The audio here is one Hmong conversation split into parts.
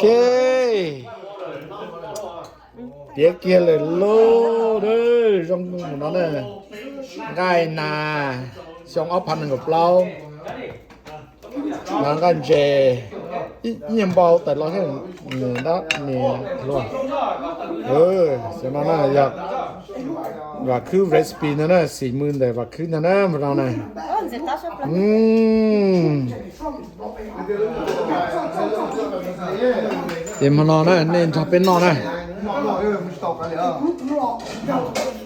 Ok, piav kiag lawm lauj. Zoo mus no na, nqaij nas xyoo ob phav nees nkaum plaub, mas nqaij ntses ib nyuag npau tawm los thiab, niam hluas. Xyoo no na yog vam khwb recipe no na, xim mws ntawm vam khwb ntag na, mus no na. Ces hmo no na nej nrog peb noj na.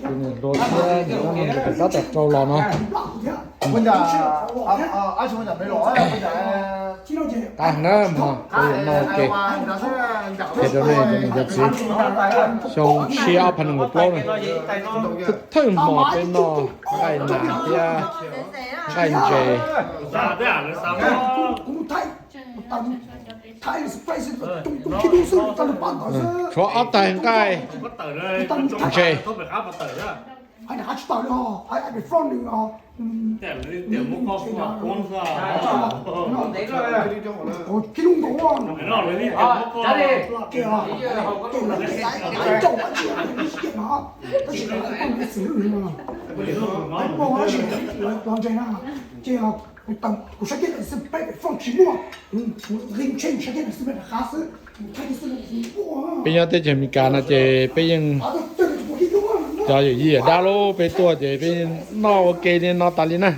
Tus niam hluas thiab niam tab tom rau los no. Qab heev na, hmo no ua ke. Qhia rau nej cov niam cov txiv, xyoo tshiab ob phav nees nkaum plaub na, thawj hmo peb noj nqaij nas thiab nqaij ntses. Tshuav ob tais nqaij ntses. Peb nyob teb chaws Amelikas no ces peb yeej, cov yawm yij yawm dab lub peb tuaj ces peb noj ua ke li no tas li na.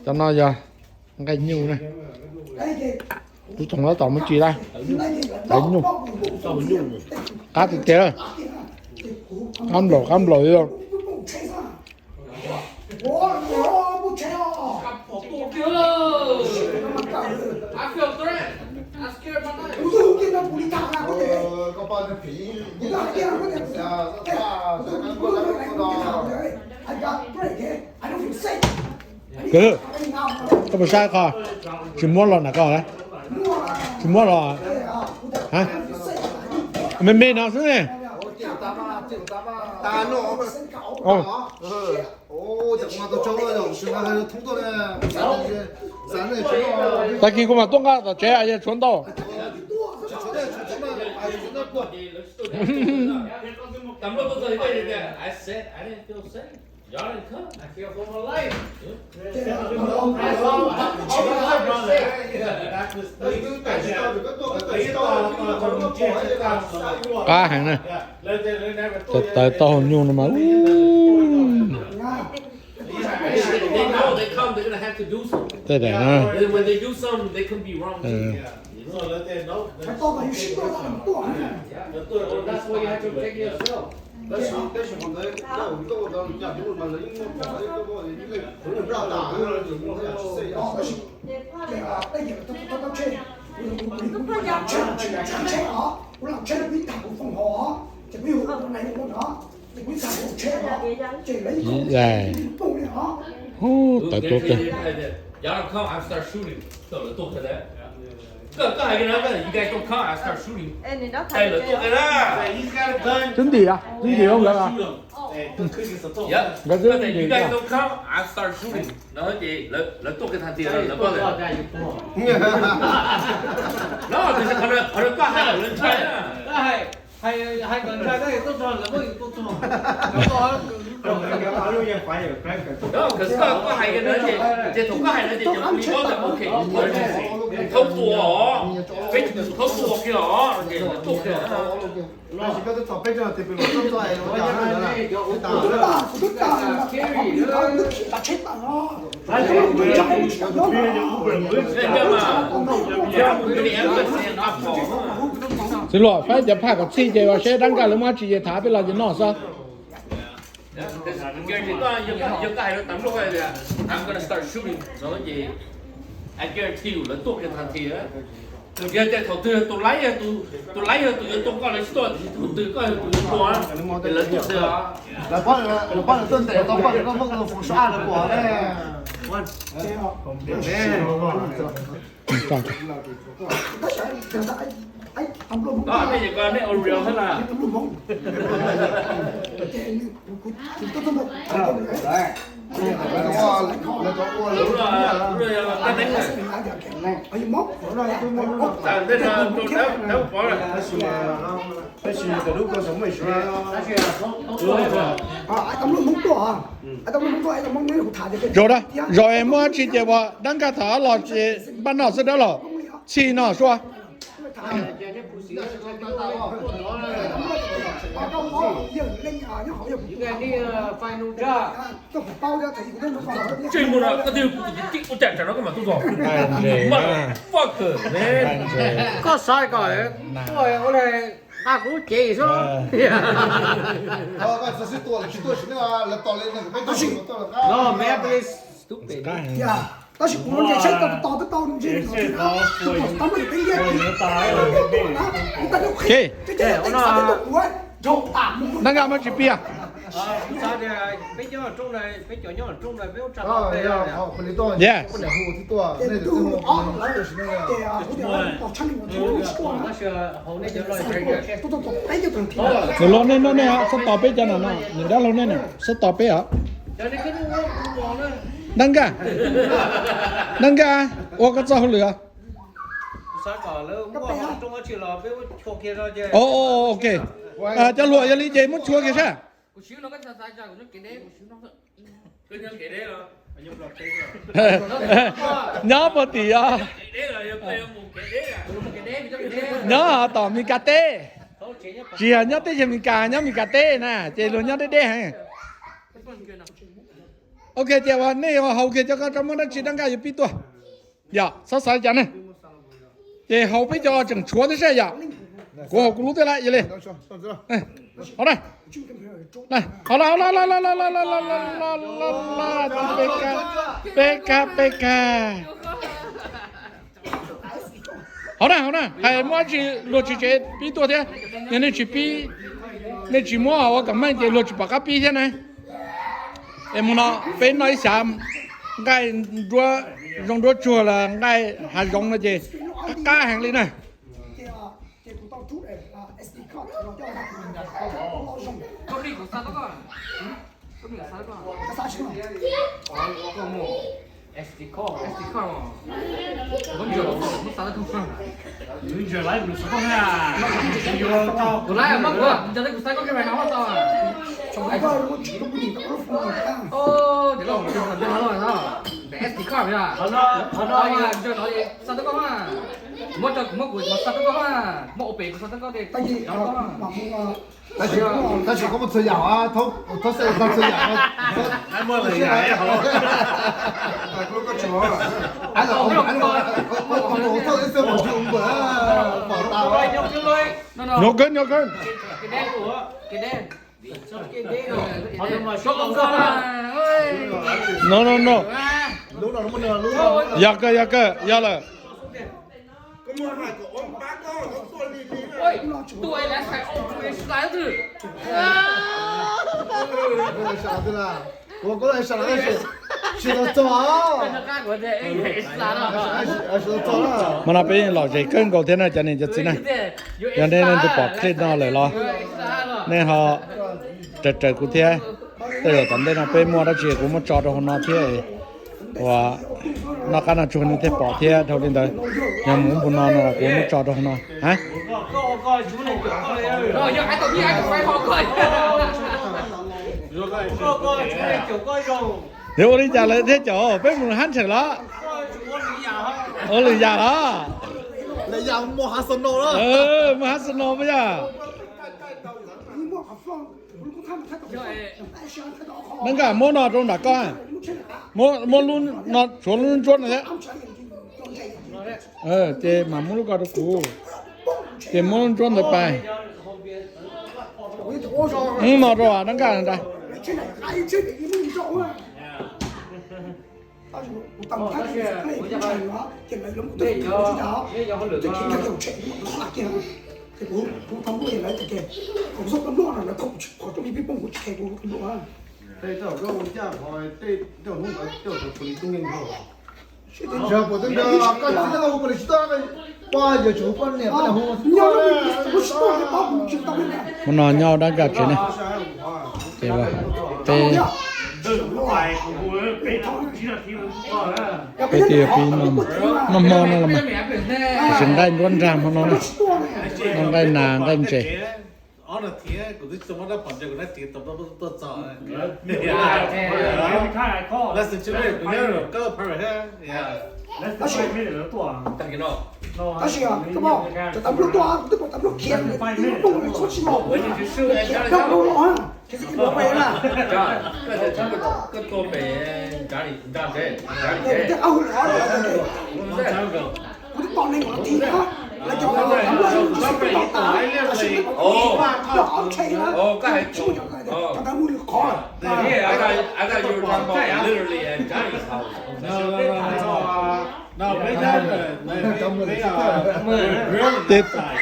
Cov no yog nqaij nyuj na. Lub tsoom tab tom muab tsis lawm, nqaij nyuj qab tiag tiag. Qab nplaum qab nplaum li. Kwv, koj puas saib qhov tsis muab los na koj? Tsis muab los? Me me no xwb ne. Tag kis kuv mam tuaj nqa tom tsev, yog tshuav ntau. Qab heev na. Tawv taub hau nyuj no mas. Tej daim na. Ib daim. Hu, tawv tuaj kawg. Twb ntim, twb ntim nkawd, nkawd twb ntim. Koj hais li ntawd ces thaum koj hais ntawd ces cov phooj ywg paub tias ok, thauj tua os, peb tsis thauj tua kiag os, ces lawv tuaj kiag. Txiv Luam, faib cov phaj kom txhij ces ua seb dab nkaj lawv muab dab tsi ces tham peb los ces noj xwb. Yog koj hais rau tus luaj tias I'm gonna start shooting no ces I guarantee you lawv tuaj kiag tag nrho. Yog tias thaum twg tus laib, tus laib yog tus yuav tua koj, lawv tsis tuaj, thaum twg koj yog tus yuav tua, ces lawv tuaj xwb os. Lawv pab lawv tuaj ntes tau koj, koj muab foom sab lawv pom ne. Nej ua real xwb na. Zaum da, zaum es muaj dab tsi ces uas dab nkaj tham los ces npaj noj xwb dab los txhij no sua. Koj xav kom tuaj ua li nqa kuv lub cev xwb. Tab sis kuv ntse saib tau tau ntse tau tau peb ntiag dab nkaj muab tsis pib. Nws luag nej noj nej xub tos peb cov no no, nws dab laug nej na, xub tos peb os. Dab nkaj, dab nkaj, ua koj txoj hauj lwm. Ok, cov hluas yog li ces muab tshuav kiag sab. Nyob puag tim os. Nyob tom Mes Kas teb. Tsis yog nyob teb chaws Mes Kas, nyob Mes Kas teb na ces luag nyob deb deb heev. Ok, ces uas nej yuav haus kiag cov ko tso, muaj dab tsi dab nkaj yuav pib tuaj. Yog txhob xav li cas ne. Ces haus peb cov tseem tshuav thiab sab yom. Kuv haus kuv lub thiab lawm yog li. Haus na. Haus na, haus na, haus na. Peb kab, peb kab. Haus na, haus na, hais muaj dab tsi luag tsis tsev pib tuaj thiab. Yog nej tsis pib, nej tsis muab ua kom meej ces luag tsis pom qab pib thiab na. Es mus no peb noj ib xyav nqaij nruab, zoo nruab tsuag los nqaij hav zoov no ces qab qab heev li na. Tab sis koj muaj txhua yam, thaub xeeb tau txhua yam. Nyob kawg, nyob kawg. No, no, no. Yog kawg, yog kawg, yog lawm. Mas no peb los ze kawg nkaus thiab na cov niam cov txiv na. Yog nej leej twg pom clip no lawm los nej ho raws raws kuv thiab. Tej zaum tom ntej no peb muaj dab tsi kuv muab tso rau hauv no thiab. Uas noj qab noj tsuag nej thiaj pom thiab dhau li ntawd. Yog mus ub mus no no los kuv muab tso rau hauv no. Yog ua li cas lawv thiaj caum peb mus hab ntshawm los? Ua lwm yam los? Muaj hab snow puas yog? Dab nkaj muab no rau nram koj. Muab lub no, tshuav lub ntsuab no thiab. Ces mam muab lub ko rau kuv. Ces muab lub ntsuab ntawd pais. Muab no rau dab nkaj nra. Hnub no nyob dab nkaj tsev ne, ces peb Peb tias pib noj hmo no los mas, tiam sis nqaij nruab nrag hmo no na, noj nqaij nas nqaij ntses. Tab sis, tab sis, koj pom cov tab npluag tuaj, kuv twb pom tab npluag khiav, tab npluag txhob tsis los, khiav pheej los, khiav txog kev mus pem na. Koj tuaj pem nrad li, nrad nrad li, kuv twb pom neeg los tim na, lawv cov tab npluag tsis tau tas, tab sis twb pom los ob tshais na, tsis muaj cov ntawd, cov ntawd mus lwm qhov lawm.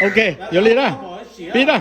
Ok, yog li na, pib na.